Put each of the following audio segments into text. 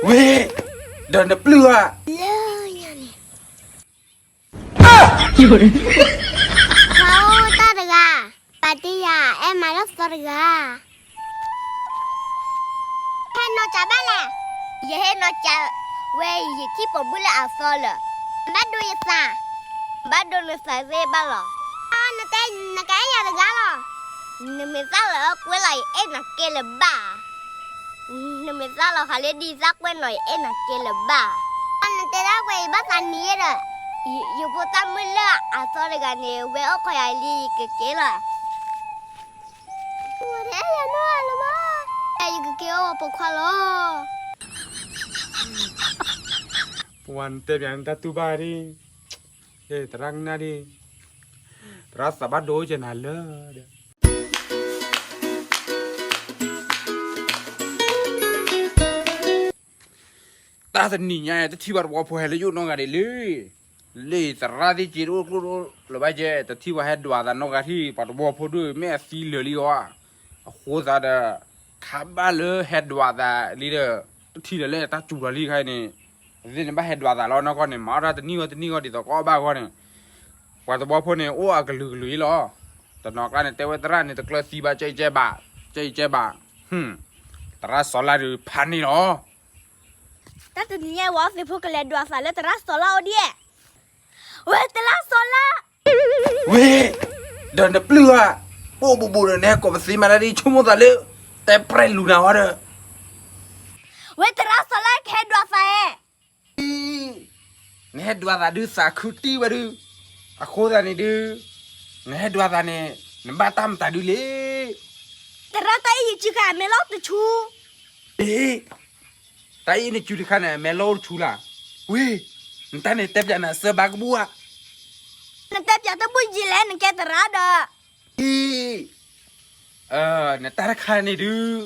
ဝ့ၢ်, ဒီးနပျုၢ်ဧါ, လၢညါန့ၣ် ဖီအိၣ်တၢ်တဂၤ, ပာ်တ့ၢ်ယၤ အဲၣ်မၤလၢသီတဂၤ. ဟဲနီၢ်ကၢ်ဘၣ်လဲၣ်. ယဟဲနီၢ်ကၢ်ဝဲ ယထံၣ်ပိာ်မုၣ်လၢအသီလၢာ်. ဘၣ်ဒိယသး, ဘၣ်ဒိနသးသ့ဘၣ်လီၤ. နကအဲၣ်ယၤတဂၤလီၤ. နမ့ၢ်သၣ်လီၤကွဲးလီၤ ယအဲၣ်နၤကဲလၢၤဘၣ်. နမ့ၢ်သၣ်လီၤဃးလၢဒ်သၣ်ကွဲးနီၤ ယအဲၣ်နၤကဲလၢၤဘၣ်. နတဲဒၣ်ကွဲး ယဘၣ်သးနံၤယဲဒီး, ယဖိသၣ်မုၣ်လၢအသီတဂၤန့ၣ် ဝဲအိၣ်ခိးယၤလံ ယကက့ၤလီၤ. ဝဲတအဲၣ်ယၤနီတဂၤလၢၤဘၣ်, ယကက့ၤအိၣ်ပိာ်ခွါလီၤ. ပှၤနတဲပၠးနတၢ်တူၢ်ဘၣ်ဒံး, သရၣ်ကနၣ်ဒံး, သရၣ်သးဘၣ်ဒိကနၤလၢဒီး တၢ်တနံၤညါ တထံၣ်ပှၤတဝီဖိဟဲလၢယအိၣ်နီတဂၤဒံးလံ. လၢသရၣ်သ့ၣ်က့ၤတအိၣ်ကျိၣ်လၢၤဘၣ်ကဲ, တထံၣ်ပှၤဟဲဒွးသးနီတဂၤထံၣ် ပှၤတဝီဖိဒိၣ် မ့ၢ်အသံလၢာ်လံအီၤ, အဃိသတးဒီး ခါဘၣ်လၢဟဲဒွးသးလံဒီး တထံၣ်ဒီးလၢတၢ်စူၤလီၤလံခါအံၤန့ၣ်, အသ့ၣ်န့ၣ်ဘၣ်ဟဲဒွးသးလီၤနီၢ်ကီၢ်န့ၣ် မၤအီၣ်တၢ်တနံၣ်ဂီၢ်တနံၣ်ဂီၢ်ဒ်သိးကအီၣ်ဘၣ်အဂီၢ်န့ၣ်, ပှၤတဝီဖိန့ၣ် အိၣ်အကလုာ်ကလုာ်အံၤလီၤ. တနီၤကျါန့ၣ် တဲဝဲသရၣ်န့ၣ် တကျၢၤသံဘၣ် ကဲအံၤကဲဘၣ်, ကဲအံၤကဲဘၣ်, သရၣ်စီၤလါဒုးဖးန့ၣ်လီၤ. တၢ်တနံၤညါ ဝဲသ့ၣ်ဖိကလဲၤဒွးသးလၢသရၣ်စီၤလါအိၣ်ဒံး, ဝဲသရၣ်စီၤလါ, ဝ့ၢ်, ဒီးနပျုၢ်ဧါ, ပအိၣ်ဘူးဘူးဒီးနဟဲကိးပသ့မၤတၢ်ဒ်ဆိကမိၣ်သးလၢ တဲပြဲၢ်လူၤနၤဝဲဒီး, ဝဲသရၣ်စီၤလါကဟဲဒွးသးဧါ. နဟဲဒွးသးဒုးသးခုတံၢ်ဝဲဒုး, အဃိသတးန့ၣ်ဒုး, နဟဲဒွးသးန့ၣ် နဘၣ်တၢ်မတၤဒုးလဲၣ်. သရၣ်တၢ်အံၤယစုခါအမဲာ်လီၤတဆူ, အ့ တၢ်အံၤနစုတခါန့ၣ် အမဲာ်လီၤအိၣ်တဆူလၢ်. ဝ့ၢ်, နတၢ်န့ၣ်တဲပၠးနၤစၢဘၣ်ကဘူၣ်ဧါ. နတဲပၠးတဘူၣ်ယံာ်လဲၣ် နကဲသရၣ်ဒီး, အ့ နတၢ်တခါန့ၣ်ဒုး,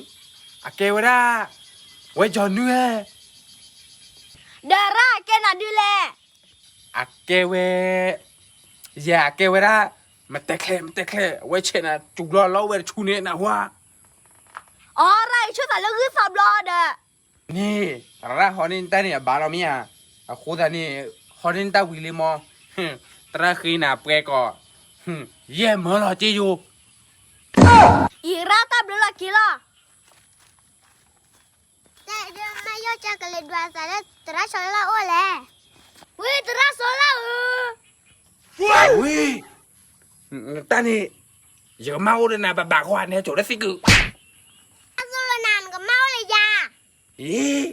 အကဲဝဲဒၣ်, ဝဲယီၤနုၢ်ဧါ. ဒီးရၣ်အကဲနၤဒုးလဲၣ်. အကဲဝဲ, ယၤအကဲဝဲဒၣ်, မတဲချဲ မတဲချဲ အဝဲဆဲးနၤစူၤလီၤလီၤဝဲတဆူန့ၣ်နဟူဧါ. အီ ရၣ်အံၤဆိၣ်သးလၢဂုၢ်သီဘျီဒီး န့ၣ်, ရၣ်ဟီန့ၢ်နတၢ်န့ၣ်အဘၣ်လီၤမ့ၢ်ဧါ, အဃိသတးန့ၣ်, ဟီန့ၢ်နတၢ်ဝံၤလံမီၢ်, သရၣ်ဃ့နၤပှဲၤကီး, ယဲၢ်မၢလီၤက့ယိာ်, ယရၣ်တၢ်ဘျုးလီၤက့ၤလီၤ. တၢ်ဒုးမ့ၢ်ယီၢ်ကကလဲၤဒွးသးလၢသရၣ်စီၤလါအိၣ်လဲၣ်. ဝ့ၢ်သရၣ်စီၤလါဧၢ, ဝ့ၢ်, နတၢ်န့ၣ်, ယကမၢ်အိၣ်ဒီးနၤဘၣ်ဘၣ်ဃီနဟဲစိာ်လၢသံကုာ်, အသိလီၤနၤနကမၢ်အိၣ်လၢယၤ, အ့,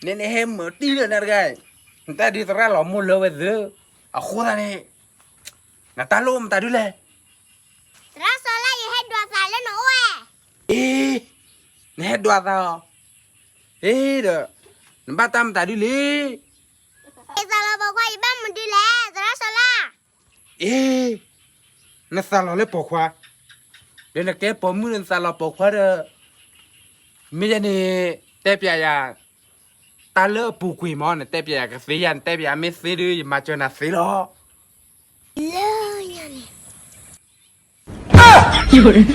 နနဟဲမၤတံၢ်လၢနၤတဂၤ, နတၢ်ဒုးသရၣ်လီၤမိၢ်လၢဝဲသၢ, အဃိသတးန့ၣ်, နတၢ်လိၣ်မတၤဒုးလဲၣ်. သရၣ်စီၤလါယဟဲဒွးသးလၢနအိၣ်ဧါ. အ့, နဟဲဒွးသးအီၤ, အ့ဒီး, နဘၣ်တၢ်မတၤဒုးလဲၣ်. ယသးလီၤပိာ်ခွါယဘၣ်မနုၤဒုးလဲၣ် သရၣ်စီၤလါ. အ့, နသးလီၤလၢပိာ်ခွါ, ဒီးနကဲပိာ်မုၣ်ဒီးနသးလီၤပိာ်ခွါဒီး, မ့ၢ်ယဲန့ၣ်, တဲပျးယၤ, တၢ်လၢအပူၤကွံာ်မီၢ် နတဲပျးယၤကသ့ယၤ နတဲပျးမ့ၢ်သ့ဒုး ယမၤစၢၤနၤသ့လီၤ. လၢညါန့ၣ် ဖီအိၣ်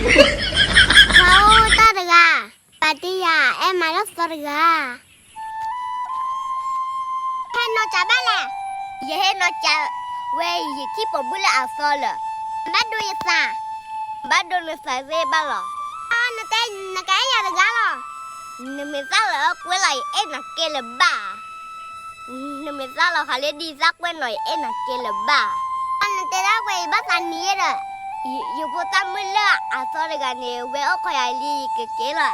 တၢ်တဂၤ, ပာ်တ့ၢ်ယၤ အဲၣ်မၤလၢသီတဂၤ. ဟဲနီၢ်ကၢ်ဘၣ်လဲၣ်. ယဟဲနီၢ်ကၢ်ဝဲ ယထံၣ်ပိာ်မုၣ်လၢအသီလၢာ်. ဘၣ်ဒိယသး, ဘၣ်ဒိနသးသ့ဘၣ်လီၤ. နကအဲၣ်ယၤတဂၤလီၤ. နမ့ၢ်သၣ်လီၤကွဲးလီၤ ယအဲၣ်နၤကဲလၢၤဘၣ်. နမ့ၢ်သၣ်လီၤဃာ်လၢဒ်သၣ်ကွဲးနီၤ ယအဲၣ်နၤကဲလၢၤဘၣ်. နတဲဒၣ်ကွဲး ယဘၣ်သးနံၤယဲဒီး, ယဖိသၣ်မုၣ်လၢအသီတဂၤန့ၣ် ဝဲအိၣ်ခိးယၤလံ ယကက့ၤလီၤ.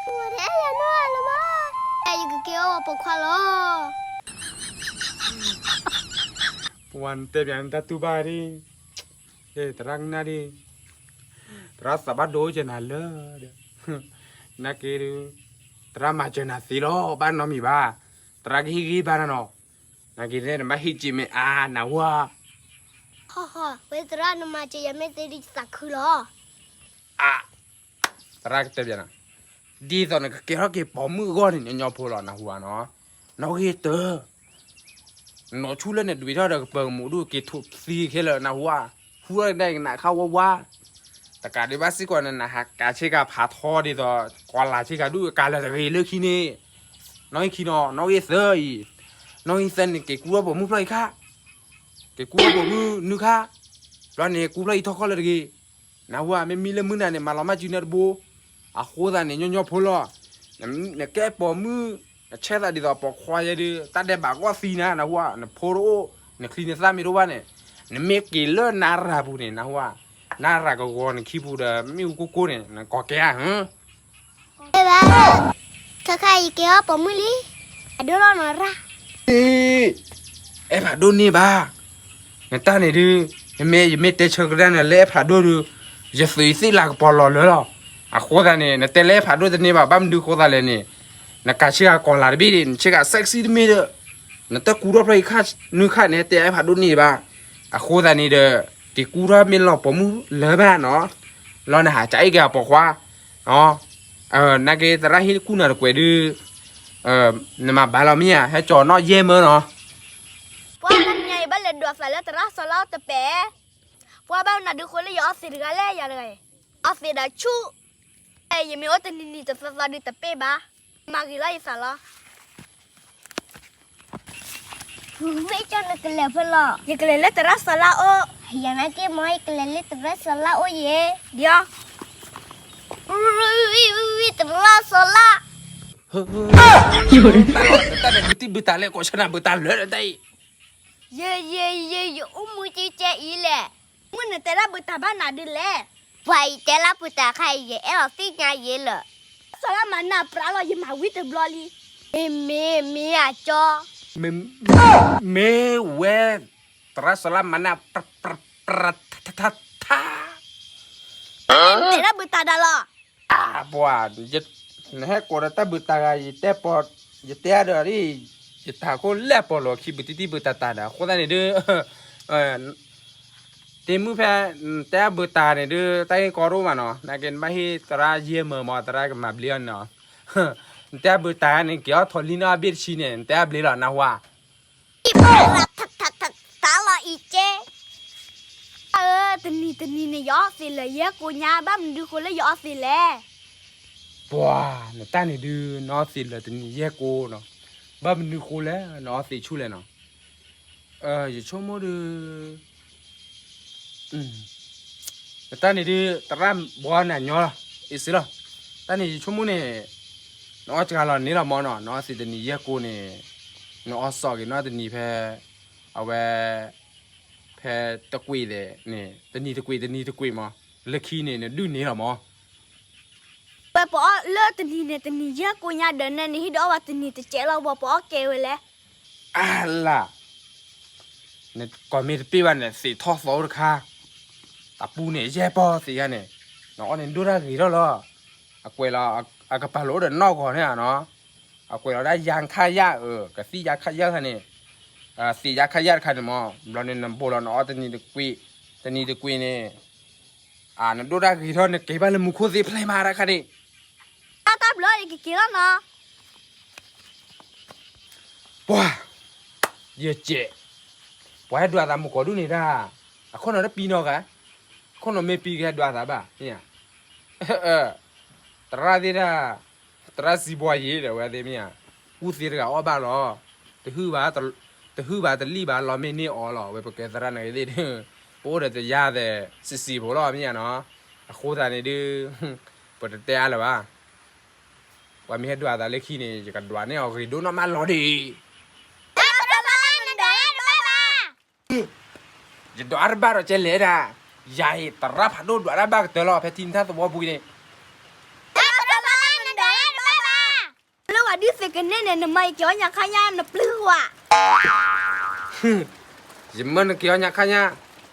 ဝဲတအဲၣ်ယၤနီတဂၤလၢၤဘၣ်, ယကက့ၤအိၣ်ပိာ်ခွါလီၤ. ပှၤနတဲပျးနတၢ်တူၢ်ဘၣ်ဒံး, သရၣ်ကနၣ်ဒံး, သရၣ်သးဘၣ်ဒိကနၤလၢာ်ဒီး, နာ်က့ဒုး, သရၣ်မၤစၢၤနၤသ့လီၤ ဘၣ်နီတမံၤဘၣ်, သရၣ်ကဟ့ၣ်ဂံၢ်ဘါနၤနီၤ, နာ်က့န့ၣ် နဘၣ်ဟ့ၣ်စ့မ့ၢ်အါနၢ်ဟူဧါ. ဟီၣ်ဟီၣ် ဝဲသရၣ်နမၤစၢၤယၤမ့ၢ်သ့ဒုး ယသးခုလီၤ. အါ, သရၣ်ကတဲပျးနၤ, ဒ်သိးနကကဲထီၣ်က့ၤပိာ်မုၣ်အဂီၢ်န့ၣ် ညီညီဖိလီၤ နၢ်ဟူဧါနီၤ, နီၣ်ဂံၢ်တၢ, နီၢ်ဆူၣ်လၢနဒွံးထီၣ်ဒီးကပၢၤကမူးဒုး က့ၤထိးသံခဲလၢာ် နၢ်ဟူဧါ, ဟူထီၣ်ကဒါက့ၤနၤခါဝါဝါ, တကးဒံးဘၣ်စ့ၢ်ကီးန့ၣ် နဟးကးဆ့ကၤဖးထီဒ်သိး ကီၤလၤဆ့ကၤဒုးကးလၢတဂ့ၤလၢခံန့ၣ်, နီၣ်ဂံၢ်ခံနီၤ နီၣ်ဂံၢ်သၢအံၤ, နီၣ်ဂံၢ်သၢန့ၣ် က့ၤကူထီၣ်ပိာ်မုၣ်ဖျီၣ်အံၤခါ, က့ၤကူထီၣ်ပိာ်မုၣ်နုၢ်ခါ, ဘျီန့ၣ် ကူထီၣ်အံၤထီၣ်ခီလၢတဂ့ၤ, နၢ်ဟူဧါ, မ့မ့ၢ်လၢမုၢ်နၤန့ၣ် မၤလီၤမၢ်စုနဲတဘိ, အဃိသတးန့ၣ် ညီညီဖိလီၤ, နကဲပိာ်မုၣ်, နဆဲးသးဒ်သိးပိာ်ခွါယဲဒုး တၢ်ဒဲးဘးကီၢ်သံနၤ နၢ်ဟူဧါ, နဖိတအိၣ်, နချံနသၣ်မ့ၢ်တအိၣ်ဘၣ်န့ၣ်, နမ့ၢ်က့ၤလၢနရၤပူၤန့ၣ် နၢ်ဟူဧါ, နရၤကဝီၤနခံပူၤဒီး မ့ၣ်အူကိၢ်ကိၢ်န့ၣ် နကိးကဲဧါ, ဟၢ ဘၣ်, ခဲခါအံၤက့ၤအီၣ်ပိာ်မုၣ်လံ, အဒိၣ်လီၤနီၤရၣ်, အဲၣ်ဖးဒိၣ်န့ၢ်ဘၣ်, နတၢ်န့ၣ်ဒုး, မ့မ့ၢ်ယမ့ၢ်တဲဆၢကဒါနၤလၢအဲၣ်ဖးဒိၣ်ဒုး, ယသုးယသ့ၣ်လၤကပီၤလီၤလၢလီၤ, အဃိသတးန့ၣ် နတဲလၢအဲၣ်ဖးဒိၣ်တန့ၢ်ဘၣ် ဘၣ်မနုၤဃိသးလဲၣ်န့ၣ်, နကးဆ့ကၤကီၤလၤတဘ့ၣ်န့ၣ် နဆ့ကၤ sexy တမ့ၢ်ဒီး, နတၢ်ကူထီၣ်ဖျီၣ်အံၤခါနုၢ်ခါန့ၣ် တဲအဲၣ်ဖးဒိၣ်န့ၢ်ဘၣ်, အဃိသတးန့ၣ်ဒီး, က့ၤကူထီၣ်မ့ၢ်လီၤပိာ်မုၣ်လၢဘၣ်နီၤ, လီၤနဟးကးအ့ၣ်က့ၤအပိာ်ခွါ နာ်က့သရၣ်ဟ့ၣ်ကူၣ်နၤတကွဲးဒုး, နမၤဘၣ်လီၤမ့ၢ်ဧါ, ဟဲကၠီၤနီၣ်ယဲၢ်မၢနီၤ, ပှၤတနံၤညါအံၤဘၣ်လဲၤဒွးသးလၢသရၣ်စီၤလါအိၣ်တပဲာ်, ပှၤဘၣ်မနုၤဒုးဃိလၢယအီသံးတဂၤလဲၣ်ယၤတဂၤအံၤ, အီသံးဒီးဆူၣ်, ယမ့ၢ်အိၣ်တနံၤနံၤတသီသီဒုးတပ့ၢ်ဘၣ်, မၤဂ့ၤလီၤယသးလီၤ မ့ၢ်ကၠီနကလဲၤဖဲလဲၣ်, ယကလဲၤလၢသရၣ်စီၤလါအိၣ်, ယနာ်က့မ့ၢ် ယကလဲၤလၢသရၣ်စီၤလါအိၣ်ယဲ, ဒီး, သရၣ်စီၤလါ, တၢ်န့ၣ်ဘုတံၢ်ဘုတၢ်လဲၣ် ကိးဆၢနၤဘုတၢ်လၢာ်လၢတၢ်အံၤ, ယဲယဲယဲ ယအိၣ်မူကကဲအံၤလဲၣ်, မုၢ်နတဲဒၣ်ဘုတၢ်ဘၣ်နၤဒုးလဲၣ်, ပှၤအံၤတဲလၢဘုတၢ်ခါအံၤ ယအဲၣ်လီၤသ့ၣ်ညါယဲလၢာ်, စီၤလါမၤနၢ်ပြးလီၤ ယမၤဝံၤတဘျီလံ, မ့ၢ်မ့ၢ်မ့ၢ်အကၠီ မ့ၢ်ဝဲ, သရၣ်စီၤလါမၤနၢ်ပြးပြးပြးထါထါထါ, တဲဒၣ်ဘုတၢ်ဒၣ်လီၤ, ပှၤ, နဟဲကိးဒီးတၢ်ဘုတၢ်ဂၤ ယတဲပီၤ, ယတဲဒီး, ယတၢ်ခိၣ်လဲၢ်ပီၤလီၤခံဘုတံၢ်တံၢ်ဘုတၢ်တၢ်ဒီး အဃိသတးန့ၣ်ဒုး တ့မုၣ်ဖဲ, တဲဘုတၢ်န့ၣ်ဒုး တၢ်ဂ့ၢ်ကီတအိၣ်မးနီၤ, နာ်က့နဘၣ်ဟ့ၣ်သရၣ်ယဲၢ်မၢမၢ သရၣ်ကမၤဘျ့အီၤန့ၣ်နီၤ, နတဲဘုတၢ်န့ၣ် က့ၤအီၣ်ထိးလံနီၢ်အဘ့ၣ်တဆံန့ၣ် နတဲအဘျ့လီၤ နၢ်ဟူဧါ, တၢ်လီၤအံၤကဲ, အၢ တနံၤတနံၤန့ၣ် ယအီသံးလၢာ်ယဲၢ်ကိညါ ဘၣ်မနုၤဃိလၢယအီသံးလဲၣ်, ပှၤ, နတၢ်န့ၣ်ဒုး နအီသံးလၢာ်တနံၤယဲၢ်ကိနီၤ, ဘၣ်မနုၤဃိလဲၣ် နအီသံးဆူၣ်လဲၣ်နီၤ, ယဆိကမိၣ်ဒုး နတၢ်န့ၣ်ဒုး သရၣ်ဘှီနၤညီလီၤ, အ့စ့လီၤ, တၢ်န့ၣ်ယဆိကမိၣ်န့ၣ်, နအီစှၤလီၤန့ၣ်လီၤမၢ်နီၤ, နအီသံးတနံၤယဲၢ်ကိန့ၣ်, နအီစီၤက့ၤနီတနံၤဖဲ, အဝဲ, ဖဲတကွံာ်ဒဲးန့ၣ် တနံၤတကွံာ် တနံၤတကွံာ်မၢ်, လၢခံန့ၣ် နဒုးန့ၣ်လီၤမၢ် ပပအီၣ်လၢတနံၤန့ၣ် တနံၤယဲၢ်ကိညါဒီး နဲနဟံၣ်ဒီးအီၣ်ဝဲတနံၤတစဲးလီၤ ပပအီၣ်ကဲဝဲလဲၣ်, အလၢ်, နကိးမ့ၢ်တပ့ၢ်ဘၣ်န့ၣ် သံးထီၣ်သီတခါ, တပူၤန့ၣ် ယဲၢ်ပီၢ်သံးယါန့ၣ်, နအီၣ်န့ၣ်ဒိၣ်တၢ်ဂ့ၤထီၣ်လီၤ, အကွဲးလီၤ, အကပၤလိာ်အိၣ်ဒီးနီၢ်ဂီၤန့ၣ်နီၤ, အကွဲးလီၤဒၣ်ယါခါယါအၢ ကသံၣ်ယါခါယါခါန့ၣ်, သံးယါခါယါတခါန့ၣ်မၢ် ဘျီန့ၣ်နဘိးလီၤနအီၣ်တနံၤတကွံာ်, တနံၤတကွံာ်န့ၣ်, နဒိၣ်တၢ်ဂ့ၤထီၣ် နက့ၤဘၣ်လၢမူခိၣ်သ့ၣ်ဖျဲၣ်မးတခါန့ၣ်, တၢ်တၢ်ဘျီယကက့ၤလီၤနီၤ ပှၤ, ယကဲး, ပှၤဟဲဒွးသးမုၢ်ကီၢ်ဒူၣ်န့ၣ်ဒၣ်, အခိၣ်နီၤတပံနီၤဂၤ, ခိၣ်နီၤမ့ၢ်ပံကဟဲဒွးသးဘၣ်, မ့ၢ်ဧါ, သရၣ်သ့ၣ်ဒၣ်, သရၣ်စံဘှီယ့ၤဒီးဝဲသ့ၣ်မ့ၢ်ဧါ, ကူၣ်သ့တဂၤအီၣ်ဘၣ်လီၤ, တဟုၣ်ဘၣ်, တဟုၣ်ဘၣ်တလံၣ်ဘၣ် လီၤမ့ၢ်န့ၢ်အီၤလီၤ ဝဲပကဲသရၣ်န့ၣ်သ့ၣ်, ပအိၣ်ဒီးတယါသဲး, စံးစံးဖိလီၤ မ့ၢ်ဧါနီၤ, အဃိသတးန့ၣ်ဒုး, ပတတဲအါလၢၤဘၣ် ပှၤမ့ၢ်ဟဲဒွးသးလၢခံန့ၣ် ယကဒွးန့ၢ်အီၤဂ့ၤဒိၣ်နီၢ်မးလီၤဒံး, ယဒွးတဘၣ်ဒီးကဲလဲၣ်ဒၣ်, ယၤအံၤ သရၣ်ဖးဒိၣ်ဒွးတၢ်ဘၣ်ကတၢၢ်လီၤ ဖဲထံနထၢ်သဝီပူၤန့ၣ်, လၢဝဲဒုးသ့ကန့ၢ်န့ၣ် နမၤယက့ၤအီၣ်ညါခါညါ နပျုၢ်ဝဲ ယမၢနက့ၤအီၣ်ညါခါညါ,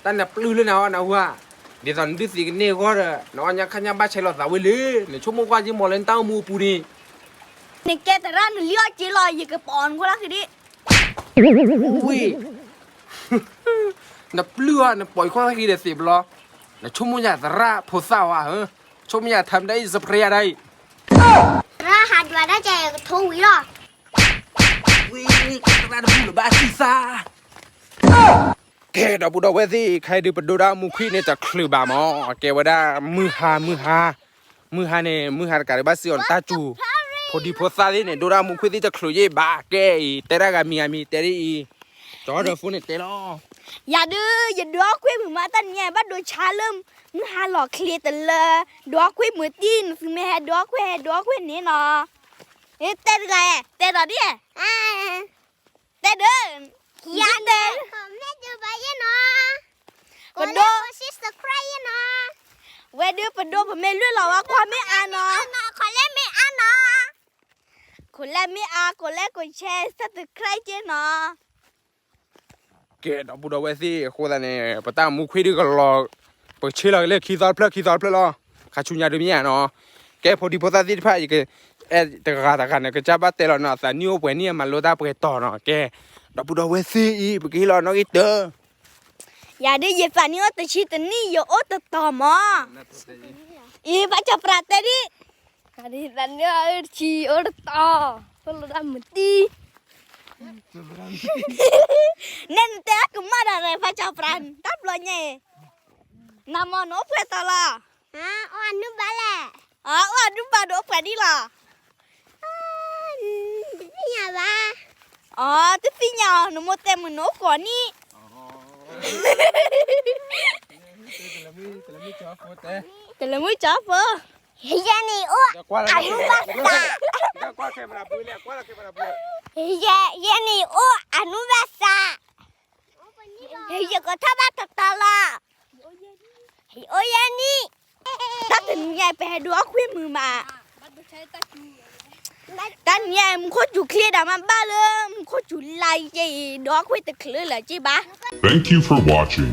တၢ်နပျုၢ်လၢနအီၣ်နဟူဧါ, ဒ်သိးနဒုးသ့ကန့ၢ်အဂီၢ်ဒီး နအီၣ်ညါခါညါဘၣ်ဆဲးလီၤသးဝဲလၢ နဆိကမိၣ်ကွၢ်က့ၤမီၤလၢနတၢ်အိၣ်မူအပူၤန့ၣ်, နကဲသရၣ်နလံအီၣ်က့ၤလီၤ ယကပာ်အီၤနခိၣ်လၢခံဒံး, ဝ့ၢ်, နပျုၢ်အီၤ နပာ်အီၤခိၣ်လၢခံဒီးသ့ၣ်ဘျီ, နဆိကမိၣ်ယၤသရၣ်ဖိသၣ်ဝဲဧၢ, ဆိကမိၣ်ယၤထါမတၢ်အံၤ စပရ့ယါဒၣ်အံၤ သရၣ်ဟးဒွးတၢ်ကဲကထိဝံၤလီၤ, ဝံၤ, သရၣ်တဘူၣ်လၢၤဘၣ်စံးသး, ကဲ ဒီပုၢ်ဒီဝဲၢ်သ့ၣ် ခဲအံၤဒုး ပဒိတၢ်မူခွံၣ်န့ၣ် တချုးဘၣ်မး, ကဲဝဲဒၣ်မုၢ်ဟါ မုၢ်ဟါ, မုၢ်ဟါန့ၣ် မုၢ်ဟါတကးဒံးဘၣ်စံးအီၤန့ၣ် တၢ်စူၤ, ဖိဒံဖိသၣ်သ့ၣ်န့ၣ် ဒိတၢ်မူခွံၣ်သ့ၣ်တချုးယဲၢ်ဘၣ်, ကဲအံၤ တဲတၢ်ဂၤမံၤဂၤမံၤ တဲဒ်အံၤ, ကၠီဒီဖိန့ၣ်တဲလီၤ. ယၤဒုး ယဒိခွံၣ်မုာ်မး တၢ်နံၤညါဘၣ်ဒိဆါလၢ မုၢ်ဟါလီၤချ့တလၢ, ဒိခွံၣ်မုာ်တံၢ် နသုမ့ၢ်ဟဲဒိခွံၣ် ဟဲဒိခွံၣ်န့ၣ်နီၤ, တဲတဂၤ, တဲဒီးဒ် တဲဒုး, ယၤတဲ, ပဒိ, ဝဲဒုးပဒိပမ့ၢ်လွံၢ်လီၤဝဲကွၢ်မ့ၢ်အါနီၤ, ခိးလဲမ့ၢ်အါ ကိးလဲကိးဆဲ subscribe က့နီၤ. ကဲ ဒီပုၢ်ဒီဝဲၢ်သ့ၣ် အဃိသတးန့ၣ် ပတၢ်မူခွံၣ်ဒုးကလီၤ, ပဆ့လီၤလၢခံသီတဖျၢၣ် ခံသီတဖျၢၣ်လီၤ, ခါဆူညါဒုးမ့ၢ်ဧါနီၤ. ကဲ ဖိဒံဖိသၣ်သ့ၣ်တဖၣ် ယကအဲၣ်တဂၤတဂၤန့ၣ် ကစၢ်ဘၣ်တဲလီၤနီၤ အသးနံၣ်အိၣ်ပှဲၤနံၣ် အမၤလိတၢ်ပှဲၤတီၤနီၤ. ကဲ ဒီပုၢ်ဒီဝဲၢ်သ့ၣ်အံၤ ပကဟ့ၣ်လီၤနီၣ်ဂံၢ်တၢ ယၤဒုး ယသးနံၣ်အိၣ်တဆံတနံၣ် ယအိၣ်တတီၤမး, အံၤ ဘၣ်ကၠီၤပြးတဲဒ်, သးနံၣ်အိၣ်တဆံ ယအိၣ်တတီၤ, ဖိလီၤတၢ်မုာ်တံၢ်, နဲနတဲအကမၣ်ဒီး ဘၣ်ကၠီၤပြး တၢ်ဘျီညါအံၤ, နမ့ၢ်နအိၣ်ပှဲၤတီၤလီၤ, အိၣ်အနုဘၣ်လဲၣ်, အိၣ်အနုဘၣ်ဒီးအိၣ်ပှဲၤဒ်လီၤ တသ့ၣ်ညါဘၣ်, အ တသ့ၣ်ညါအီၤ နမိၢ်တဲမုၢ်နအိၣ်ကိးနံၣ်, တလၢမုၢ်ကၠီဖိ, ယဲန့ၣ်အိၣ်အနုဘၣ်သး, ယဲန့ၣ်အိၣ်အနုဘၣ်သး, ယကထီၣ်ဘၣ်တတီၤလီၤ, ယအိၣ်ယဲန့ၣ်, တၢ်တနံၤညါပဟဲဒိအီၣ်ခွံၣ်မုာ်မး, တၢ်နံၤညါမူခိၣ်စူၤချ့ဒီးမးဘၣ်လၢ မူခိၣ်စူၤလါယဲအံၤ ဒိအီၣ်ခွံၣ်တချုးလၢၤက့ဘၣ်. Thank you for watching.